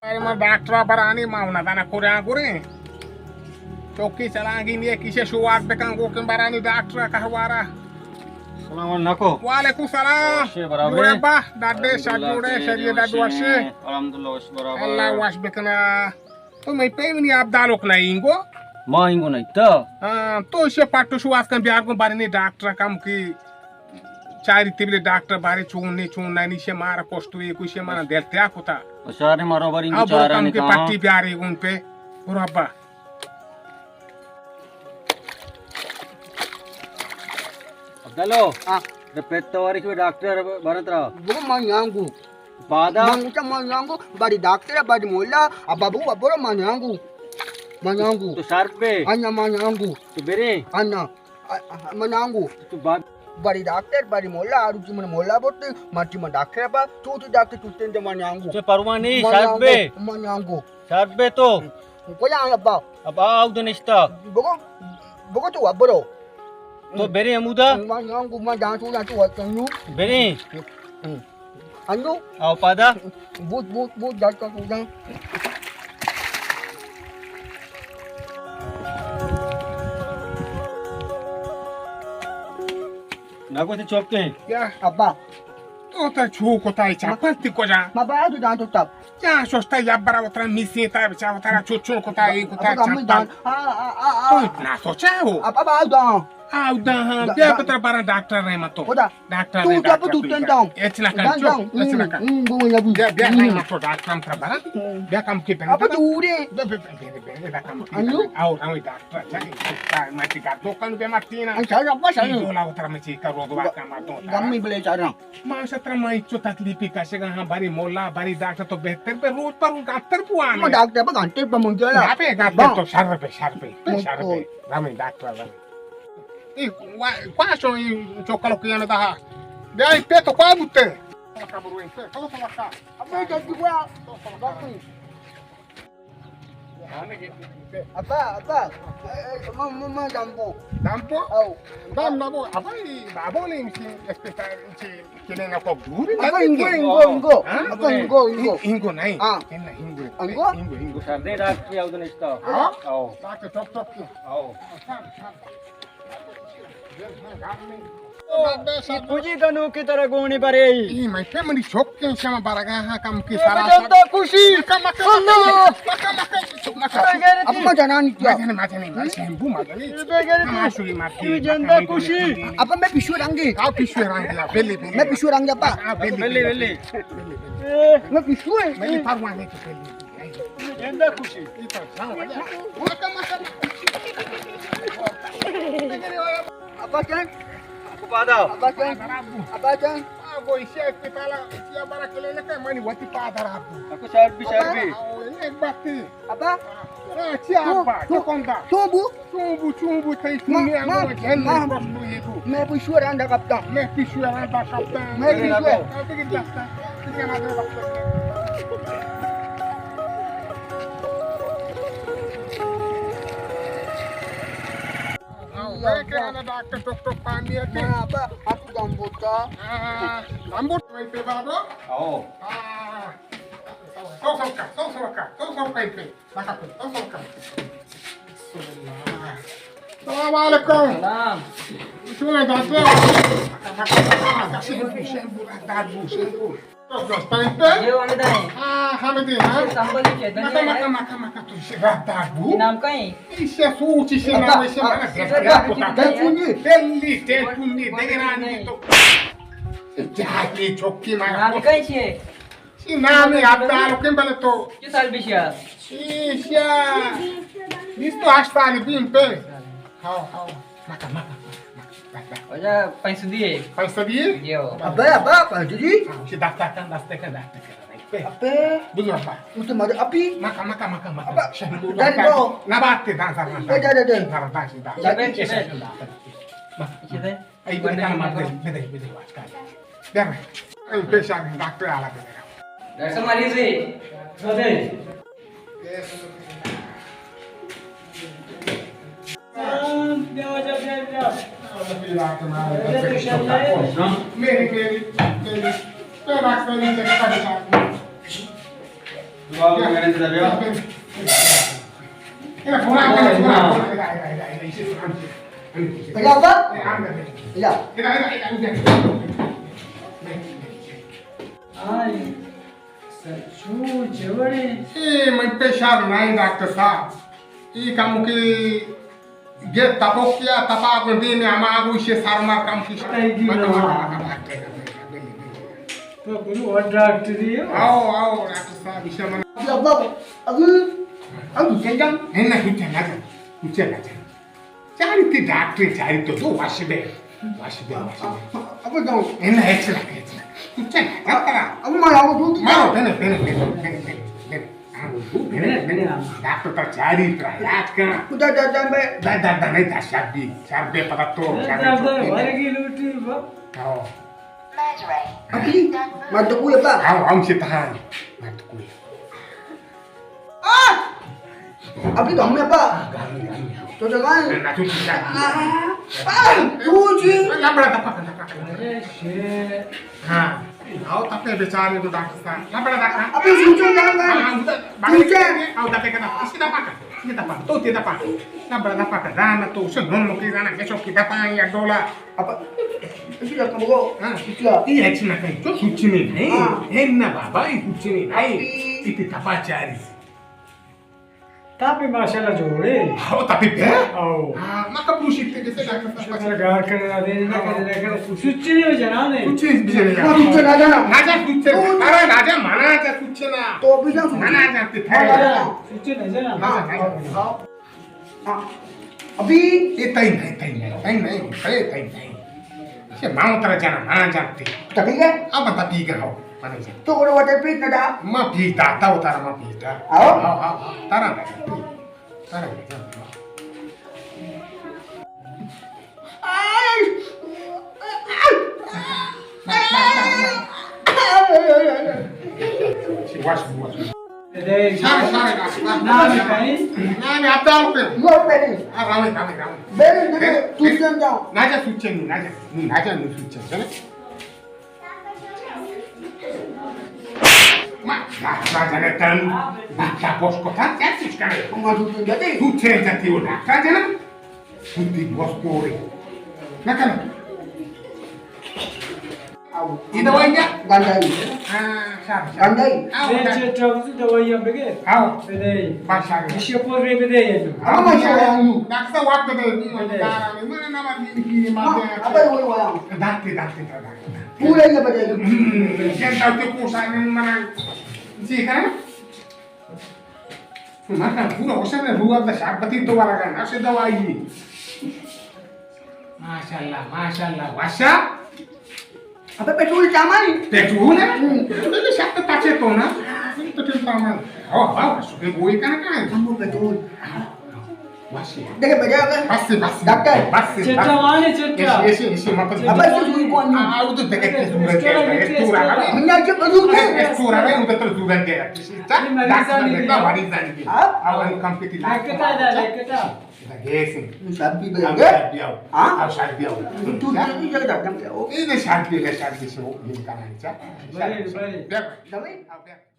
ارے ما ڈاکٹر ءَ برانی، ما نہ زاناں کجا گوریں۔ چوکی چلانگی نیہ، کسے شوہاز بکن گوں کہ برانی ڈاکٹر ءَ کہوارا۔ سلام علیکم۔ وعلیکم سلام۔ وشے برابر۔ جوڑے با، ڈڈے شر جوڑے، شریعت ڈڈ وشے۔ الحمدللہ وش برابر۔ اللہ وش بکنا۔ تو مئے پیمنی ابدالک نہ اینگو؟ ما اینگو نہ ایتا۔ ہاں، تو ایشی پٹو شوہاز کن بیار گوں برانی ڈاکٹر کم کی چاری تبلی ڈاکٹر بارے چون نے چون نہ نیشے مارا کشتو، یہ کوئی شے مارا دل تیا کتا۔ بشار نے مارا بار اینگو اب چارا کم نے کی کہاں؟ پٹی بیاری گون پہ۔ اور ابا۔ عبداللہ۔ ہاں۔ دے پیت تواری کے ڈاکٹر بنت را۔ وہ من یانگو۔ پادا؟ من چا من یانگو، بڑی ڈاکٹر، بڑی مولا، ابا بو، ابا من یانگو۔ من یانگو۔ تو شرط پہ؟ انیا من یانگو۔ تو برے؟ انیا۔ ا-، ا-، من آنگو۔ تو با- بڑی ڈاکٹر، بڑی مولا، آروچی من مولا بوتے، مرچی من ڈاکٹر با، تو تی ڈاکٹر تو تین دے من آنگو۔ چے پرواہ نہیں، من شرط آنگو، بے۔ من آنگو۔ شرط بے تو۔ کجا آن ابا؟ ابا آو دنشتا۔ بگو، بگو تو ابرو۔ تو برے امودا؟ من آنگو، من جان تو جان تو وقت نو۔ برے۔ ہم۔ انو؟ آو پادا؟ بوت، بوت، بوت، ڈاکٹر کو جان۔ نگو تے چوک کے۔ کیا؟ ابا۔ تو تا چو کتا ہے چاپل تی کجا؟ ما باید جان تو تب۔ کیا سوچتا یا برا اترا میسی تا بچا اترا چو چو کتا ہے کتا ابا، ہمیں چاپل۔ جان۔ آ، آ، آ، آ۔ تو اتنا سوچا ہو؟ ابا، ابا، آو دان۔ آ، ادا ہاں، دا-، بیا دا-، پتر بارا ڈاکٹر رحمت تو۔ خدا۔ ڈاکٹر تو رحمت تو تو۔ ٹینٹ آؤں۔ اچ نہ کر، دان چو، دان۔ اچ نہ کر۔ ہم، ہم، بو، بو۔ بیا، بیا، ہم۔ رحمت تو ڈاکٹر ہم تر بارا۔ بیا کم کی بیا۔ ابا، دورے۔ بیا، بیا، بیا، بیا، بیا، بیا، کم کی۔ انو؟ آؤ، ہمیں ڈاکٹر، اچھا، اچھا، میں ٹھیک ہے، دو کن بیا مارتی نا۔ اچھا، ابا، چلو۔ دولا اترا میں چیک کرو، دو بات کا مار دو۔ گمی بلے چارا۔ ما شتر ما اچو تکلیفی کشگا ہاں، باری مولا، باری ڈاکٹر تو بہتر پہ روز پر گاتر پوانے۔ ما ڈاکٹر پہ گانٹے پہ منجلا۔ گاپے گاتر با۔ تو شر پہ، شر پہ، پہ شر پہ۔ رمی ڈاکٹر رمی۔ ای وا-، پاشو ای چوکلو کیانا دہا۔ بیا ای پہ تو کوئی بوتے۔ ابا، جلدی گوا۔ ابا، ابا، اے، اے، ما، ما، ما دمبو۔ دمبو؟ او۔ دم نبو، ابا، ای بابو نے اسی اسپتال چی کلینک کو دور ہے۔ ابا، انگو، انگو، انگو۔ ہاں؟ ابا، انگو، انگو۔ انگو نہیں۔ ہاں۔ انگو؟ انگو، انگو۔ سردے ڈاکٹر آو دنشتا۔ ہاں؟ او۔ ڈاکٹر ٹپ ٹپ کی۔ او۔ ای کجی گنوکی ترا گونی برے ای؟ ای مئے پہ منی چوک کے شما برگا ہاں کم کی اے سرا بجندا سر۔ خوشی۔ مکہ، مکہ، اللہ۔ مکہ، مکہ، مکہ۔ بغیر ابا ما جنانی کیا؟ ما جنے، ما جنے، ما شیمبو ما جنے۔ اے بغیر ما شوی ما تو جندا خوشی۔ ابا میں پیشو رنگی۔ آ پیشو رنگی، بلی، بلی۔ میں پیشو رنگی ابا۔ آ بلی، بلی، بلی۔ بلی، بلی۔ اے۔ میں پیشو ہے۔ میں پروانے کی بلی۔ جندا خوشی۔ ابا جان۔ ابا جان۔ ابا جان۔ آ، گو ایشی اسپتال، ایشی برا کلینک ہے، منی وتی پادر ابو۔ اکو شرط بی، شرط بی۔ آ، ایک بات تھی۔ ابا۔ آ، چی تو، ابا؟ تو، چی کندا؟ تو بو؟ چون بو، چون بو، تئی ما، چونی ما، انگو جن ما، بس تو یہ بو۔ میں پیشو راندا کپتا۔ میں پیشو راندا کپتا۔ میں پیشو۔ آ، تیگی دستا۔ تیگی ما دے بخت۔ آ، میں کہ آنا ڈاکٹر ٹک ٹک پانی ہے۔ میں ابا، اب دم بوتا۔ آ، دم بوت، میں پہ بابا۔ آؤ۔ آ، سو سو کا، سو سو کا، سو سو کا پہ۔ السلام علیکم۔ سلام۔ شما دادو۔ شیمبو، شیمبو، دادو، شیمبو۔ تو دوست پنپے؟ یہ ہمیں دائیں۔ ہاں، ہمیں دائیں، ہاں۔ یہ سنبھل کے دنیا مکہ، ہے۔ مکہ، مکہ، مکہ، تو شی رات دادو۔ نام کہیں؟ ایشی سوچ، ایشی نام، ایشی مانا دستگیر کتا۔ ٹیلیفون نی، ٹیلیفون نی، دگرانی تو۔ جاہلی چوکی مانا۔ نام کہیں چیئے؟ چی نامی ابدال کن بلے تو؟ چی سال بیشیا؟ چی شیا؟ بیست و ہشت سال بیم پہ۔ ہاو، ہاو۔ مکہ، مکہ، مکہ، مکہ۔ واجہ پنچ سو دیئے۔ پنچ سو دیئے؟ جی ہو۔ ابے، ابا، پنچ سو دی؟ ہاں، چی دست کن، دست کن، دست کن۔ ابے۔ بزرگ با۔ مجھے مدد اپی؟ مکہ، مکہ، مکہ، مکہ۔ ابا، شہر دو۔ داری بو۔ نبات تے دان سر۔ دے، دے، دے، دے۔ دان سر، دان سر۔ دے، دے، دے۔ ای بدے کار مت بدے، بدے، بدے، واش کار۔ بیا بھائی۔ ای پیشان ڈاکٹر آلا بدے۔ ڈاکٹر صاحب، مریض ہے۔ بدے۔ میری، میری، میری۔ تو ڈاکٹر نہیں دیکھتا بچا۔ بیا ابا۔ بیا۔ آئی، سچو جوڑے۔ اے من پیشار نہیں ڈاکٹر صاحب۔ اے کم کی گر تپوکیا تپا گندی میں ہما گوشے سرما کم کی۔ تئی گی نہ۔ تو گرو اور ڈاکٹری ہو؟ آؤ، آؤ، ڈاکٹر صاحب، ایشا من۔ ابا، ابا، ابا، چل جاؤ۔ نہیں، نہیں، چل جاؤ۔ چل جاؤ۔ چاری تی ڈاکٹر، چاری تو دو وش بے۔ وش بے، وش بے۔ ابا جاؤ۔ اے نہ، ہچ نہ، ہچ نہ۔ تو چل، چل ترا۔ ابا، میں آؤں تو۔ مارو، بنے، بنے، بنے۔ ہاں، تو بنے، بنے۔ ڈاکٹر ترا چاری، ترا علاج کرا۔ خدا دادا بے۔ دا، دا، دا، نہیں، دا شر بی، شر بے پتا تو، شر بے تو۔ ورگی لوٹی با۔ ہاں۔ ابھی، مت کوئی ابا۔ ہاں، ہم سے تہاں۔ مت کوئی۔ آ! ابھی تو ہمیں ابا۔ تو جگہ ہے۔ نہ، تو چیز ہے۔ آ! آ! تو چیز۔ لبڑا دپا، دپا۔ ارے شے۔ ہاں۔ آؤ تپے بیچارے تو ڈاکٹر صاحب۔ لبڑا دپا۔ ابھی سوچو جاؤ گا۔ ہاں، ہاں، سوچو۔ آؤ تپے کنا۔ اس کی دپا کر۔ اس کی دپا۔ تو تے دپا۔ لبڑا دپا کر۔ دانا تو اسے نون مکی دانا۔ یہ چوکی دپا یا ڈولا۔ ابا، اسی لگا بگو۔ ہاں۔ اسی لگا۔ اے ہچ نہ کئی، تو سوچنے نہیں۔ ہاں۔ اے نہ بابا، اے سوچنے نہیں۔ اے تے تپا چاری۔ تپے ماشاءاللہ جوڑے۔ ہاں، تپے پہ؟ او۔ ہاں، ما کب روشی تے جیسے ڈاکٹر صاحب۔ شکر گار کرے، دے نہ کرے، نہ کرے۔ سوچنے ہو جنا نے۔ سوچنے بھی جنا۔ سوچنے نہ جنا۔ نہ جا سوچنے۔ ارے نہ جا، منا جا سوچنے۔ تو بھی جا سوچنے۔ منا جا تے تھے۔ ہاں، سوچنے نہ جنا۔ ہاں، ہاں۔ ہاں۔ ابھی؟ اے تئی نہیں، تئی نہیں، تئی نہیں، اے تئی نہیں۔ اسے ماں ترا جانا، منا جانتے۔ تبھی گئے؟ اب تبھی گئے ہو، منا جانتے۔ تو وہ وٹے پیٹ نہ دا۔ ما پیٹ داتا ہو تارا، ما پیٹ دا۔ آؤ۔ آؤ، آؤ، آؤ، تارا نہ جانتے۔ تارا نہ جانتے۔ واش، واش۔ ادے۔ سارے، سارے، ڈاکٹر۔ نام کئی؟ نام عبدال پہ۔ نور پہ نہیں۔ ہاں، راوے، راوے، راوے۔ بیرے، بیرے، تو سن جاؤ۔ نہ جا سوچے نہیں، نہ جا۔ نہیں، نہ جا، نہیں سوچے، ہے نا؟ ما، ڈاکٹر جنتن، ڈاکٹر پوسٹ کو تھا، کیا چیز کرے؟ ما سوچے جاتے۔ سوچے جاتے ہو، ڈاکٹر جنتن۔ سوتی بوس کوڑے۔ نہ کنا۔ آؤ۔ اے دوائی کیا؟ گنڈائی۔ ہاں، شاباش۔ گنڈائی۔ آؤ، اے گنڈائی۔ چے ٹاؤز دوائی ہم بگے؟ آؤ۔ بدے۔ بس، شاباش۔ اشی پور رے بدے۔ ہاں، ما شاباش۔ ڈاکٹر صاحب وقت دے۔ بدے۔ منا نمبر دی کی، ما ہاں، دے۔ ابے وہی ہوا۔ داتے، داتے، داتے۔ پورے یہ بدے۔ ہم، جن داتے کو سارے منا۔ جی، ہاں؟ مکن پورا وشن روح ابدا شربتی تو والا گا نشے دوائی۔ ماشاءاللہ، ماشاءاللہ، وشا۔ ابے پٹرول چامانی۔ پٹرول ہے؟ ہم۔ پٹرول شرط پچے تو نا۔ پٹرول چامانی۔ ہاں، ہاں، شکر بوئی کنا کائیں۔ ہم پٹرول۔ وشے۔ دیکھے بجا ابے۔ بس، بس۔ ڈاکٹر۔ بس، چٹا بس۔ وانے چٹا۔ ایسے، ایسے، ایسے مت۔ ابے تو کوئی کون نہیں۔ آ، وہ تو دیکھے کہ ضرورت ہے۔ ایسٹورا ہے۔ ہم نے جو بجو ہے۔ ایسٹورا ہے، وہ تو ضرورت ہے۔ یہ مریض آنے کے لیے۔ ہاں؟ اور ہم کم پہ لاکھ لکھتا ہے، لکھتا۔ گیس ہے۔ شراب پی بھائی۔ ہاں؟ شراب پیو۔ تو، تو، تو، یہ ڈاکٹر کیا ہو؟ یہ شراب پی، شراب پی سے ہو، یہ کہاں ہے؟ بڑے، بڑے۔